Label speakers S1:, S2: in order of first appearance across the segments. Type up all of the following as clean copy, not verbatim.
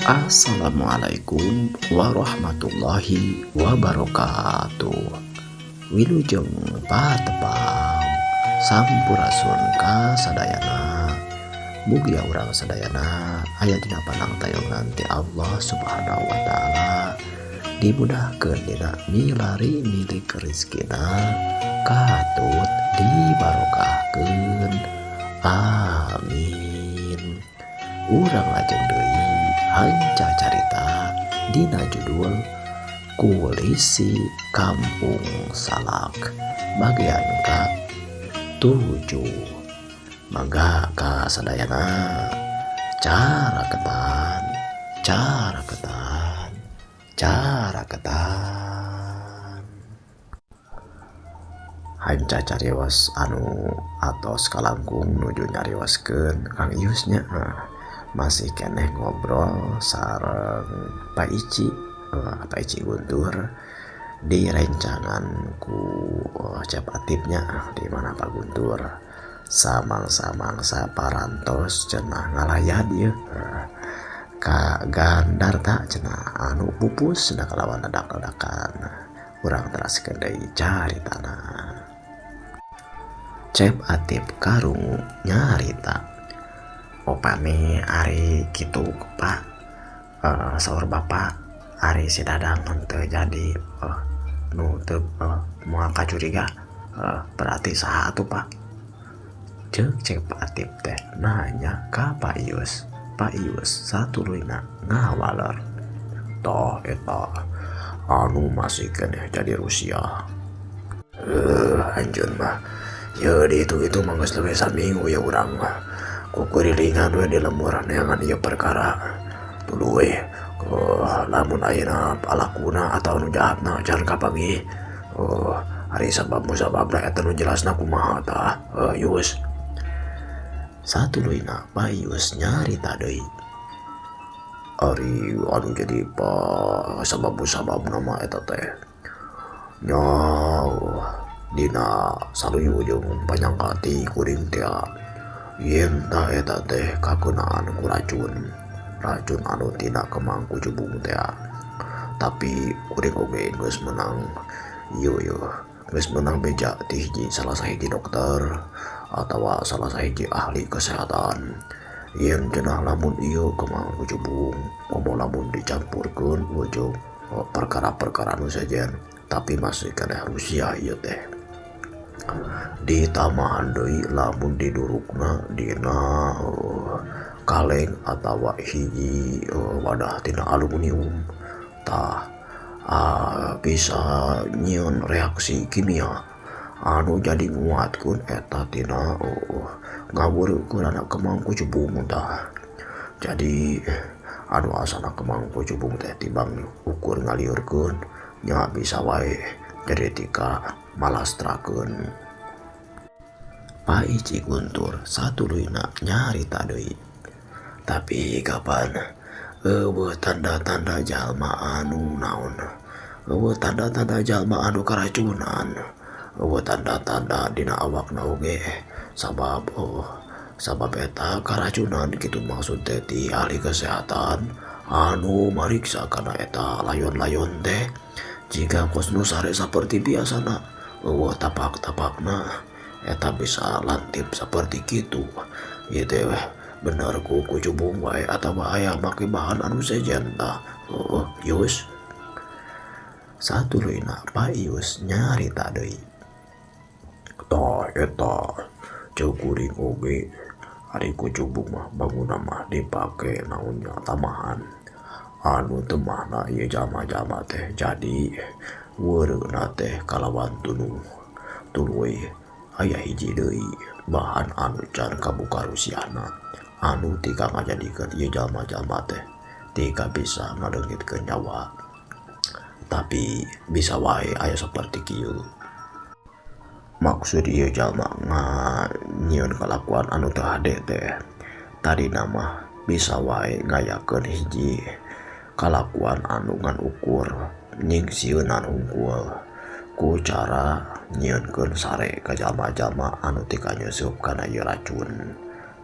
S1: Assalamualaikum warahmatullahi wabarakatuh. Wilujeng patepang sampurasun ka sadayana. Mugia urang sadayana aya dina panangtayongan ti Allah Subhanahu wa taala dimudahkeun dina milari milik rezekina katut dibarokahkeun. Amin. Urang lajeng deui hanca carita dina judul Kulisi Kampung Salak bagian ka 7. Mangga ka sadayana caraketan caraketan caraketan. Hanca carios anu atos kalangkung nuju nyarioskeun Kang Ius nya masih keneh ngobrol sareng Pak Ici, Pak Ici Guntur di rencangan ku Cep Atipnya di mana Pak Guntur samang-samangsa parantos cenah ngalayat ieu ka Gandarta cenah anu pupus cenah kalawan dadak-dadakan. Urang teraskeun deui caritana. Cep Atip karungu nyarita upami ari kitu Pak, saur Bapak ari si Dadang henteu jadi nu teu moal kacuriga berarti saha atuh Pak? Ceuk Cep Atip teh nanya ka Pak Ius. Pak Ius satuluyna ngawaler. Tah eta anu masih keneh jadi Rusia. Anjeun mah yeuh dihitung-hitung mah geus leuwih saminggu ya urang mah kukurilingan we di lembur neangan ieu perkara. Tuluy lamun ayeuna palakuna atawa nu jahatna can kapanggih. Ari sabab musababna eta nu jelasna kumaha tah Yus. Satuluyna Pak Yus nyarita deui. Ari anu jadi sabab musababna mah eta teh nya dina saluyu jeung panyangka ti kuring teh yen tah eta teh kakeunaan ku racun, racun anu tina kemang kujubung teh. Tapi kuring oge geus meunang ieu yeuh geus meunang beja ti hiji salah sahiji dokter atawa salah sahiji ahli kesehatan. Yen cenah lamun ieu kemang kujubung komo lamun dicampurkeun jeung perkara-perkara nu sejen tapi masih keneh Rusia ieu teh. Ditamahan deui lamun didurukna dina kaleng atawa hiji wadah tina aluminium tah bisa nyieun reaksi kimia anu jadi nguatkeun eta tina ngawureukeun kemang kujubung tah. Jadi anu asana kemang kujubung teh tibang ukur ngaliurkeun nya bisa wae jadi tika malastrakeun. Pak Ici Guntur satuluyna nyarita deui. Tapi kapan eueuh tanda-tanda jalma anu naon, eueuh tanda-tanda jalma anu karacunan, eueuh tanda-tanda dina awakna oge sabab sabab eta karacunan kitu maksud teh ti ahli kesehatan anu mariksa kana eta layon-layon teh jika kos nu sare saperti biasana eueuh tapak-tapakna eta bisa lantip saperti kitu. Ieu teh bener ku kujubung wae atawa aya make bahan anu sejen tah. Yus. Satuluyna Pak Ius nyarita deui. Tah eta ceuk kuring oge ari kujubung mah bangunna mah dipake naon nya tamahan anu teu mahna ieu jalma-jalma teh jadi weureuna teh kalawan tunuh. Tuluy aya hiji deui bahan anu can kabuka rusiahna anu tika ngajadikeun ieu jalma-jalma teh tika bisa ngaleungitkeun nyawa. Tapi bisa wae aya saperti kieu. Maksud ieu jalma nyieun kalakuan anu teu hade teh tadina mah bisa wae ngayakeun hiji kalakuan anu ngan ukur nyingsieunan hungkul ku cara nyieunkeun sare ka jalma-jalma anu tika nyusup kana ieu racun.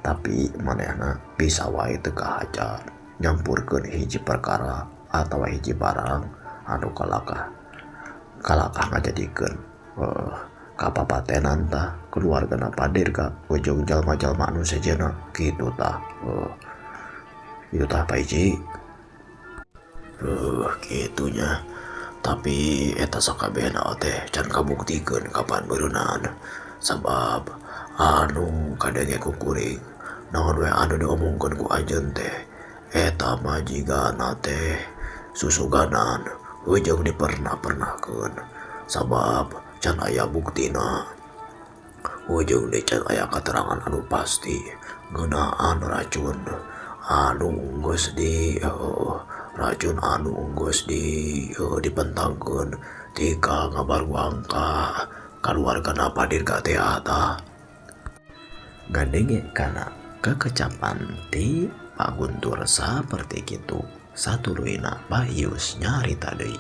S1: Tapi manehna bisa wae teu kahaja nyampurkeun hiji perkara atawa hiji barang anu kalakah kalakah ngajadikeun kapapatenan tah keluargana Pak Dirga jeung jalma-jalma anu sejenna kitu tah. Kitu tah, Pak Iji. Kitu nya, tapi eta sakabehna teh can kabuktikeun kapan beureunan, sabab anu kadenge ku kuring naon we anu diomongkeun ku anjeun teh eta mah jigana teh susuganan jeung dipernah-pernahkeun, sabab can aya buktina jeung can aya katerangan anu pasti ngeunaan racun anu geus di racun anu geus di dipentangkeun tika ngabaruang ka kaluargana Pak Dirga teh tah. Ngadenge kana kekecapan ti Pak Guntur saperti kitu, satuluyna Pak Ius nyarita deui.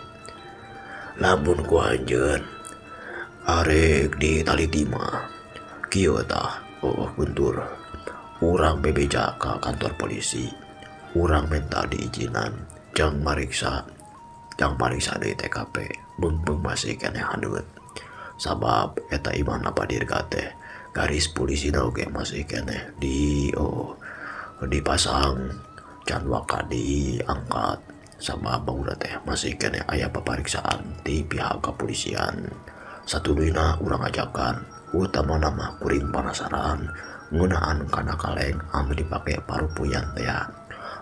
S1: Lamun ku anjeun arek ditaliti mah kieu tah, Guntur, urang bebeja ka kantor polisi, urang menta diizinan jang mariksa, jang mariksa deui TKP beungpeung masih keneh haneut, sabab eta imahna Pak Dirga teh garis polisina oge masih keneh di dipasang, can waka diangkat, sabab bangunna teh masih keneh aya papariksaan ti pihak kepolisian. Satuluyna urang ajakan, utamana mah kuring panasaran ngeunaan kana kaleng anu dipake parupuyan teh.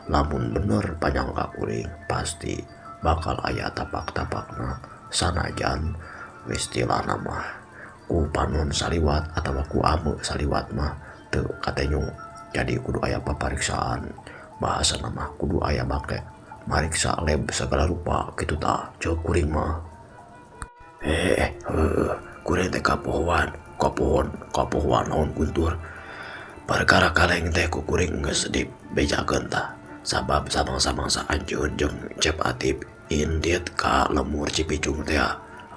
S1: Lamun bener panyangka kuring pasti bakal aya tapak-tapakna, sanajan istilahna mah ku panon saliwat atawa ku ame saliwat mah teu katenyu. Jadi kudu aya papariksaan, bahasana mah kudu aya make mariksa lab segala rupa kitu tah ceuk kuring mah. Kuring teh kapohoan kapohon kapohoan naon, Guntur? Perkara kaleng teh ku kuring geus dibejakeun tah, sabab samang-samangsa anjeun jeung Cep Atip indit ka lemur Cipicung teh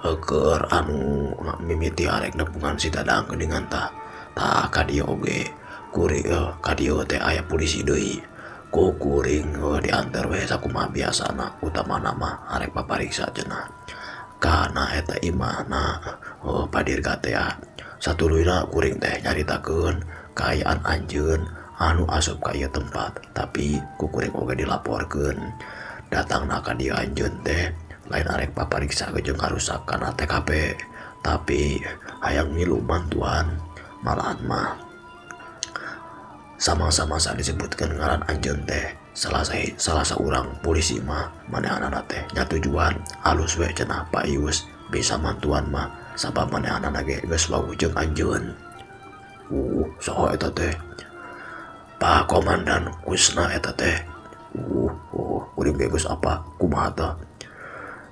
S1: keur anu mimiti arek nepungan si Dadang geuningan tah. Tah, ka dieu oge kuring ka dieu teh aya polisi deui, ku kuring diantar we sakumaha biasana, utamana mah arek papariksa cenah kana eta imahna Pak Dirga teh. Satuluyna kuring teh nyaritakeun kaayaan anjeun anu asup ka ieu tempat, tapi ku kuring oge dilaporkeun datangna ka dieu anjeun teh lain arek papariksa jeung ngarusak kana TKP, tapi hayang ngilu bantuan. Malahan mah sama-sama disebutkeun ngaran anjeun teh salah salah saurang polisi mah manehanana teh nyatujuan, alus we cenah Pak Ius bisa mantuan mah, sabab manehanana ge geus wawuh jeung anjeun. Saha eta teh? Pak Komandan Kusna eta teh. Kuring ge geus apa kumaha tah.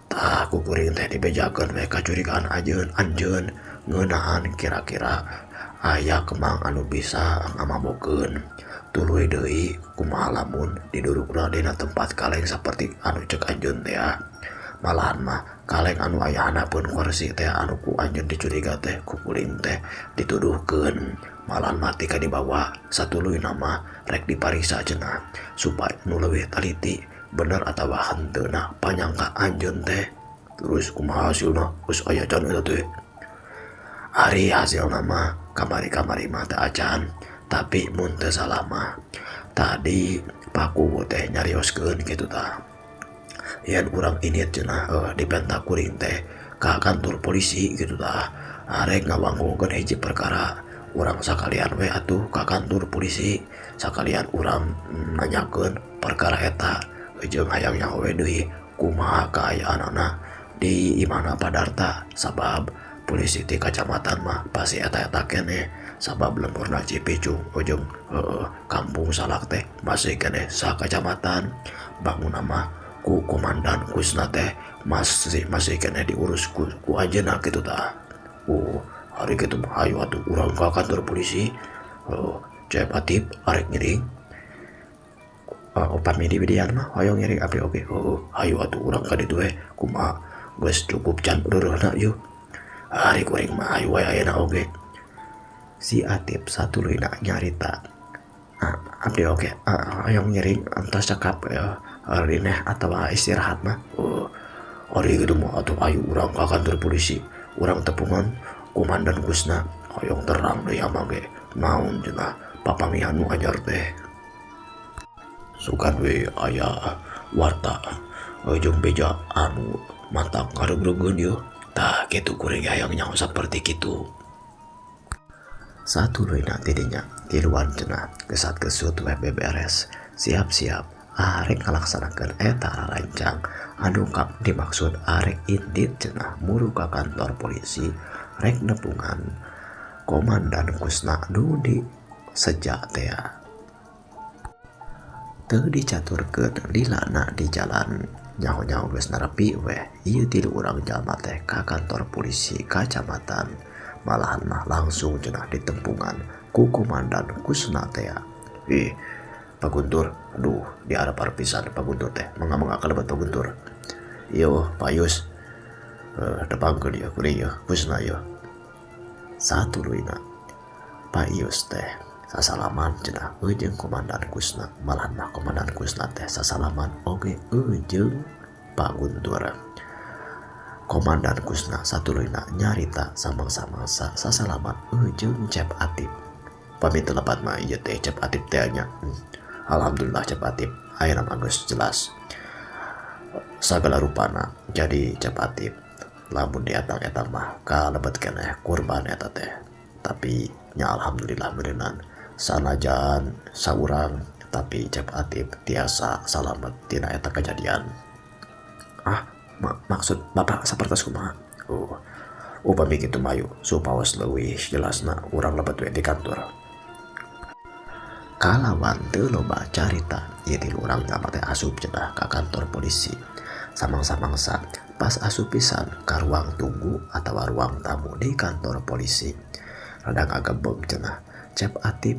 S1: Tah, ku kuring teh dibejakeun we kacurigaan anjeun anjeun ngeunaan kira-kira aya kemang anu bisa ngamabokeun. Tuluy deui kumaha lamun didurukna dina tempat kaleng saperti anu cek anjeun teh. Malahan mah kaleng anu aya handapeun kursi teh anu ku anjeun dicuriga teh ku kuring teh dituduhkeun. Malahan mah tika dibawa, satuluyna mah rek dipariksa cenah supaya nu leuwih taliti bener atawa henteuna panyangka anjeun teh. Terus kumaha hasilna, geus aya can eta teh? Ari hasilna mah kamari-kamari mah teu acan, tapi mun teu salah mah tadi Pak Kuwu teh nyarioskeun kitu tah, yen urang indit cenah dipenta kuring teh ka kantor polisi kitu tah arek ngawangkongkeun hiji perkara. Urang sakalian we atuh ka kantor polisi, sakalian urang nanyakeun perkara eta jeung hayang nyaho we deui kumaha kaayaanana di imahna Pak Darta, sabab polisi ti kacamatan mah pasti eta-eta keneh, sabab lemburna Cipicung jeung Kampung Salak teh masih keneh sakacamatan. Bangunna mah ku Komandan Kusna teh masih masih keneh diurus ku anjeunna kitu tah. Ari kitu mah hayu atuh urang ka kantor polisi. Cep Atip arek ngiring? Upami dibidian mah hoyong ngiring abdi oge. Hayu atuh urang ka ditu we. Kumaha, geus cukup can reureuna yeuh? Ari kuring mah hayu wae ayeuna oge. Si Atip satuluyna nyarita. Abdi oge hoyong ngiring entos cekap rineh atawa istirahat mah. Ari kitu mah atuh ayu urang ka kantor polisi, urang tepungan Komandan Kusna hoyong terang deui amang ge naon cenah papanggihan nu anyar teh. Sugan we aya warta jeung beja anu matak ngareugreugkeun yeuh. Tah kitu kuring hayang nyaho saperti kitu. Satuluyna tidinya tiluan cenah gesat-gesut weh beberes siap-siap arek ngalaksanakeun eta rarancang anu kap dimaksud arek indit cenah muru ka kantor polisi rek nepungan Komandan Kusna nu di seja tea. Teu dicaturkeun lilana di jalan nyaho-nyaho geus narepi weh ieu tilu urang jalma teh ka kantor polisi kacamatan. Malahan mah langsung cenah ditempungan ku Komandan Kusna tea. Ih, Pak Guntur, aduh diarep-arep pisan Pak Guntur teh, mangga-mangga kalebet Pak Guntur. Ieu Pak Yus, tepangkeun ieu kuring ieu Kusna ieu. Satuluyna Pak Yus teh sasalaman cenah jeung Komandan Kusna, malahan mah Komandan Kusna teh sasalaman oge jeung Pak Guntur. Komandan Kusna satuluyna nyarita samang-samangsa sasalaman jeung Cep Atip. Pamit lepat mah ieu teh Cep Atip teh nya. Alhamdulillah Cep Atip ayeuna mah geus jelas sagala rupana. Jadi Cep Atip lamun dietang-etang mah kalebet keneh kurban eta teh. Tapi nya alhamdulillah beuneunan sanajan saurang tapi Cep Atip tiasa salamet tina eta kejadian. Ah, maksud bapak sapertos kumaha? Oh, upami kitu mah ayu supaos leuwih jelasna urang lebet we di kantor. Kalawan teu loba carita ieu tilu urang jalma teh asup cenah ka kantor polisi. Samang-samangsa pas asup pisan ka ruang tunggu atawa ruang tamu di kantor polisi. Rada ngagebeg cenah Cep Atip,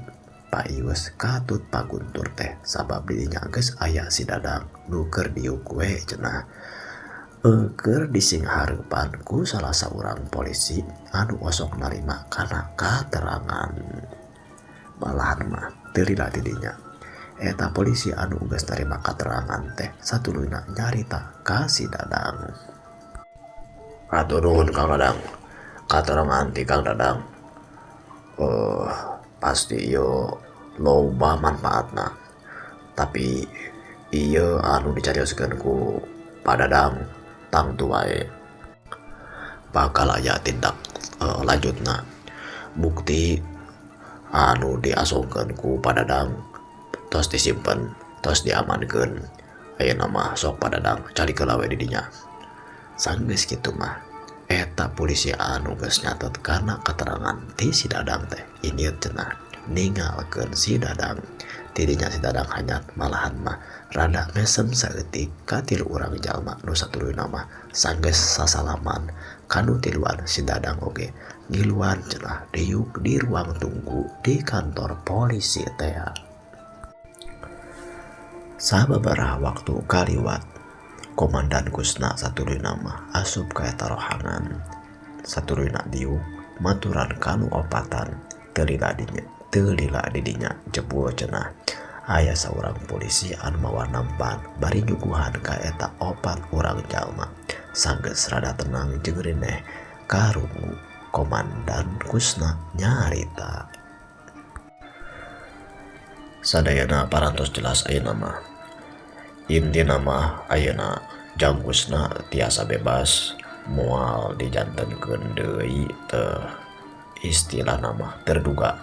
S1: Pak Ius katut Pak Guntur teh sabab didinya geus aya si Dadang nu keur diuk we cenah. Keur disinghareupan ku salah saurang polisi anu osok narima kana katerangan. Malahan mah teu lila tidinya. Eta polisi anu geus narima katerangan teh satuluyna nyarita ka si Dadang. Hatur nuhun Kang Dadang. Katerangan ti Kang Dadang. Pasti ieu loba manfaatna. Tapi ieu anu dicarioskeun ku Pak Dadang tangtu wae bakal aya tindak lanjutna. Bukti anu diasongkeun ku Pak Dadang tos disimpen, tos diamankeun. Ayeuna mah sok Pak Dadang cari heula we di dinya. Sanggeus kitu mah eta polisi anu geus nyatet kana katerangan ti si Dadang teh ieu cenah ninggalkeun si Dadang. Tidinya si Dadang hanyat malahan mah rada mesem saeutik ka tilu urang jalma nu satuluyna mah sanggeus sasalaman kanu tiluan si Dadang oge ngiluan cenah diuk di ruang tunggu di kantor polisi teh. Sababaraha waktu kaliwat Komandan Kusna satuluyna mah asup ka eta rohangan. Satuluyna diuk maturan kanu opatan teu lila dinya. Teu lila didinya jebul cenah aya saurang polisi anu mawa nampan bari nyuguhan ka eta opat urang jalma. Sanggeus rada tenang jeung rineh karungu Komandan Kusna nyarita. Sadayana parantos jelas ayeuna mah. Intina mah ayeuna Jang Kusna tiasa bebas moal dijantenkeun deui teh istilahna mah terduga.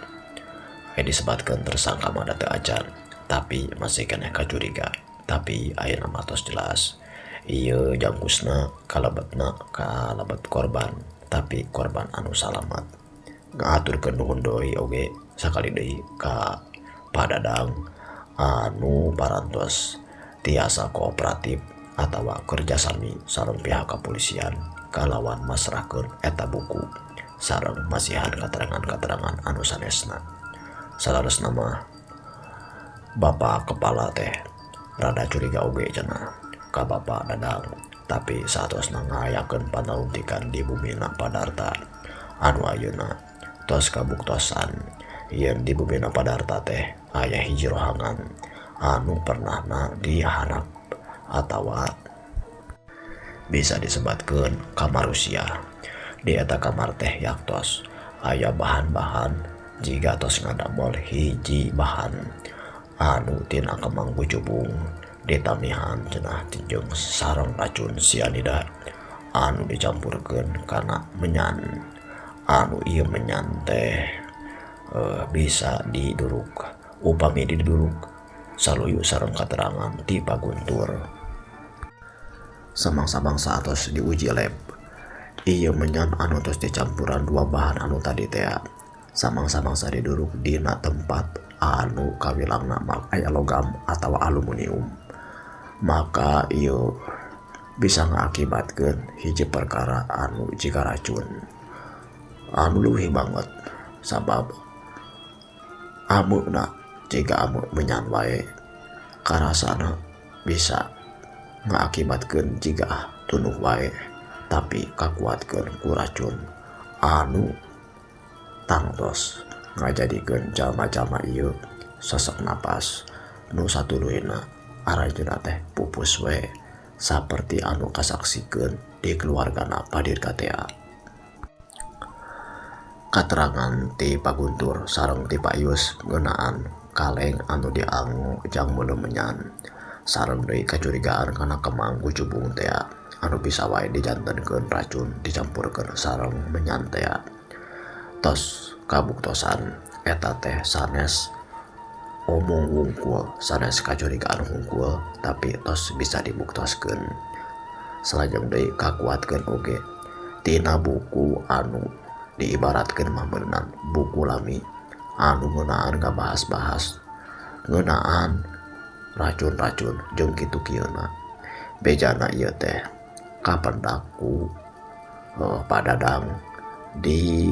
S1: Aya disebatkeun tersangka mah da teu acan, tapi masih keneh kacuriga. Tapi ayeuna mah tos jelas ieu Jang Kusna kalebetna kalebet korban, tapi korban anu salamat. Ngahaturkeun nuhun deui oge sakali deui ka Pak Dadang anu parantos tiasa kooperatif atawa kerjasami sareng pihak kepolisian kalawan masrahkeun eta buku sareng masihan keterangan-keterangan anu sanesna. Salaresna mah Bapak Kepala teh rada curiga oge cenah ka Bapak Dadang, tapi saatosna ngayakeun panalungtikan di bumina Padarta anu ayeuna tos kabuktosan Yen di bumina Padarta teh aya hiji rohangan anu pernahna diharap atawa bisa disebatkeun kamar Rusia. Di eta kamar teh yaktos aya bahan-bahan jiga tos ngadamel hiji bahan anu tina kemang gujubung ditamihan cenah jeung sareng racun sianida anu dicampurkeun kana menyan anu ieu menyan teh bisa diduruk upami diduruk saluyu sareng katerangan ti Pak Guntur. Samangsa-mangsa atos diuji lab ieu menyan anu tos dicampuran dua bahan anu tadi teh samangsa-mangsa diduruk dina tempat anu kawilangna aya logam atawa aluminium maka ieu bisa ngakibatkeun hiji perkara anu jiga racun anu leuwih banget sabab ameuna jiga ame menyan wae karasana bisa ngakibatkeun jiga tunuh wae tapi kakuatkeun ku racun anu tangtos ngajadikeun jalma-jalma ieu sesek napas nu satuluyna aranjeunna teh pupus we saperti anu kasaksikeun di keluargana Padirka tea. Katerangan ti Pak Guntur sareng ti Pak Yus ngeunaan kaleng anu dianggo jang meuleuh menyan sareng deui kacurigaan kana kemang gujubung tea anu bisa wae dijantenkeun racun dicampurkeun sareng menyan tea. Tos kabuktosan eta teh sanes omong wungkul sanes kacurigaan hungkul tapi tos bisa dibuktoskeun. Salajeng deui kakuatkeun oge tina buku anu diibaratkeun mah meureunan buku lami anu ngeunaan ngabahas-bahas ngeunaan racun-racun jeung kitu kieuna. Bejana ieu teh kapendak ku Padadang di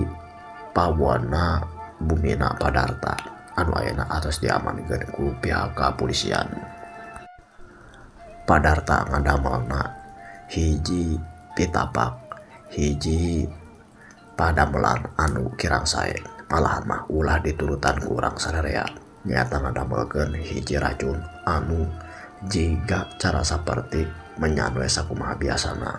S1: pawana bumina Padarta anu ayeuna atos diamankeun ku pihak kepolisian. Padarta ngadamelna hiji pitapak hiji padamelan anu kirang sae malahan mah ulah diturutan ku urang sararea nyaeta ngadamelkeun hiji racun anu jiga cara saperti menyan we sakumaha biasana.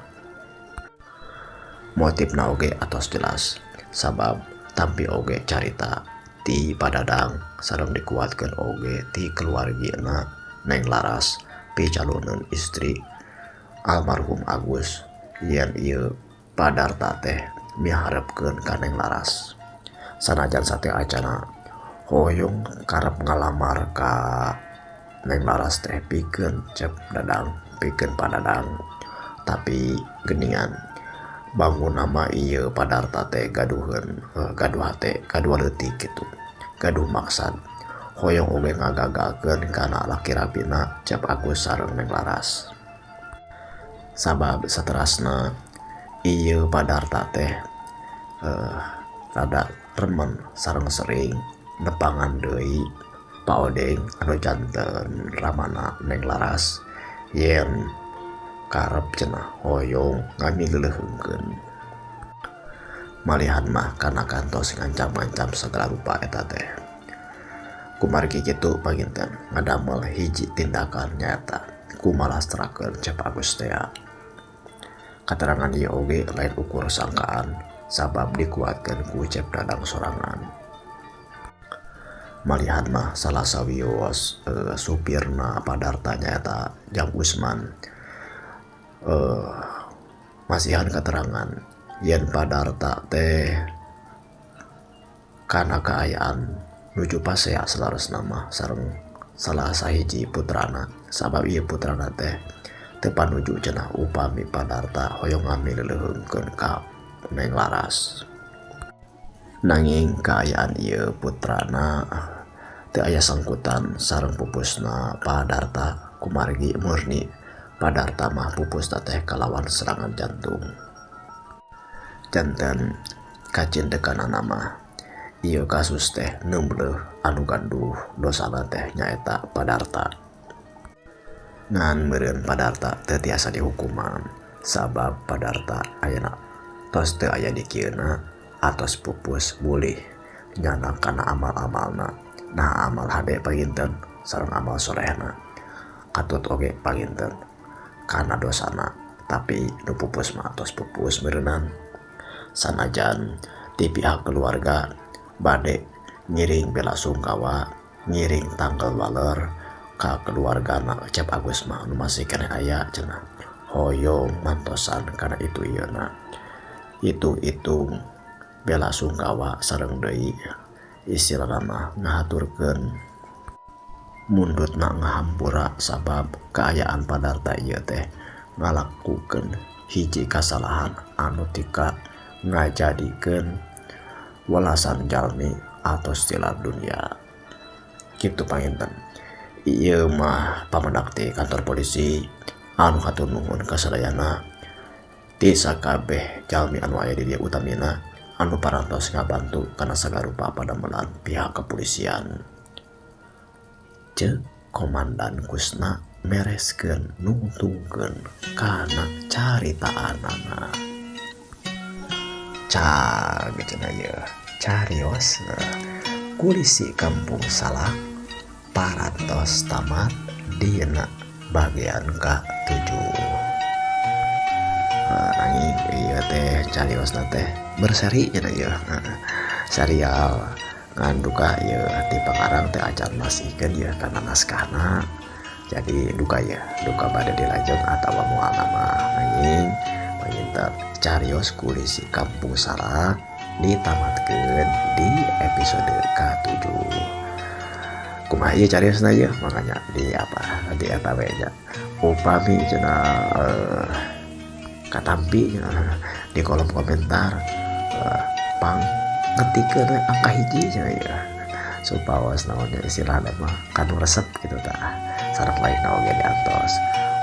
S1: Motifna oge atos jelas sabab tampi oge carita ti Padadang sareng dikuatkeun oge ti keluargina Neng Laras picaloneun istri almarhum Agus yen ieu Padarta teh miharepkeun ka Neng Laras. Sanajan sateu acana hoyong karep ngalamar ka Neng Laras teh pikeun Cep Dadang pikeun Padadang tapi geuningan bangun nama ieu Padarta teh gaduheun gaduh hate gaduh leutik kitu gaduh maksad hoyong oge ngagagalkeun kana laki rabina Cep Agus sareng Neng Laras. Sabab saterasna ieu Padarta teh rada remen sareng sering nepangan deui Pak Odeng anu janten ramana Neng Laras yen karep cenah hoyong ngamileuleheungkeun. Malihan mah kana kantos ngancam-ngancam sagala rupa eta teh. Kumargi kitu panginten ngadamel hiji tindakan nyaeta kumalastrakeun Cep Agus tea. Katerangan ieu oge lain ukur sangkaan sabab dikuatkeun ku Cep Dadang sorangan. Malihan mah salah sawios supirna Padarta nyaeta Jang Usman masihan keterangan yen Padarta teh kana kaayaan nuju pasea saleresna mah sareng salah sahiji putrana sabab ieu putrana teh teu panuju cenah upami Padarta hoyong ngamileuleheungkeun ka Neng Laras. Nanging kaayaan ieu putrana teu aya sangkutan sareng pupusna Padarta kumargi murni Padarta mah pupusna teh kalawan serangan jantung. Janten kacindekanana mah ieu kasus teh neumleuh anu gaduh dosana teh nyaeta Padarta. Ngan meureun Padarta teu tiasa dihukuman sabab Padarta ayeuna tos teu aya di kieuna atos pupus bulih Nyana kana amal-amalna. Nah amal hade panginten sareng amal solehna. Katut oge panginten kana dosana, tapi nu pupus mah tos pupus meureunan. Sanajan ti pihak keluarga bade ngiring bela sungkawa, ngiring tanggal waler ka keluargana Cep Agus mah nu masih keneh aya cenah. Hoyong mantosan kana itu ieuna. Hitung-hitung bela sungkawa sareng deui istilahna mah ngahaturkeun mundutna ngahampura sabab kaayaan padarta ieu teh ngalakukeun hiji kasalahan anu tika ngajadikeun welasan jalmi atos tilar dunia. Kitu panginten. Ieu mah pamendak ti kantor polisi anu hatur nuhun ka sadayana ti sakabeh jalmi anu aya di dieu utamina anu parantos ngabantu kana sagarupa padamelan pihak kepolisian. Ceuk Komandan Kusna mereskeun nungtungkeun kana caritaanana. Cag cenah ieu carios Kulisi Kampung Salak parantos tamat dina bagian ka-7. Nanging ieu teh cariosna teh berseri cenah ieu. Serial ngan duka ieu ti pangarang teh acan masihkeun ieu kana naskahna. Jadi duka ieu, duka bade dilajeng atawa moal mah. Nanging panginten carios Kulisi Kampung Salak ditamatkeun di episode ka-7. Kumaha ieu cariosna ieu? Makanya di apa? Di eta we nya. Upami cenah katampi cenah di kolom komentar pang ngetikeun we angka 1 cenah ieu. Supados naon nya istilahna mah kanu resep kitu tah. Sareng lainna oge diantos.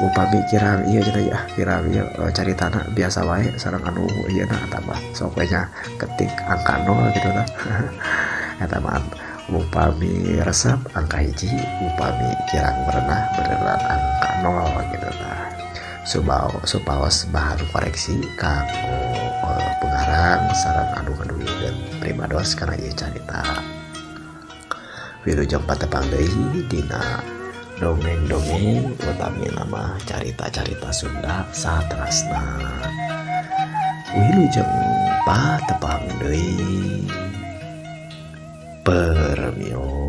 S1: Upami kirang ieu cenah ieu, kirang ieu caritana biasa wae sareng anu ieu na tambah sok we nya ketik angka 0 kitu tah. Eta mah upami resep angka 1, upami kirang merenah beneran angka 0 gitu tah. Supaos bahan koreksi kanggo pengarang sareng anu ngadugikeun primados kana ieu carita. Wilujeng patepang deui dina dongeng-dongeng utamina mah carita-carita Sunda saterasna. Wilujeng patepang deui. Permios.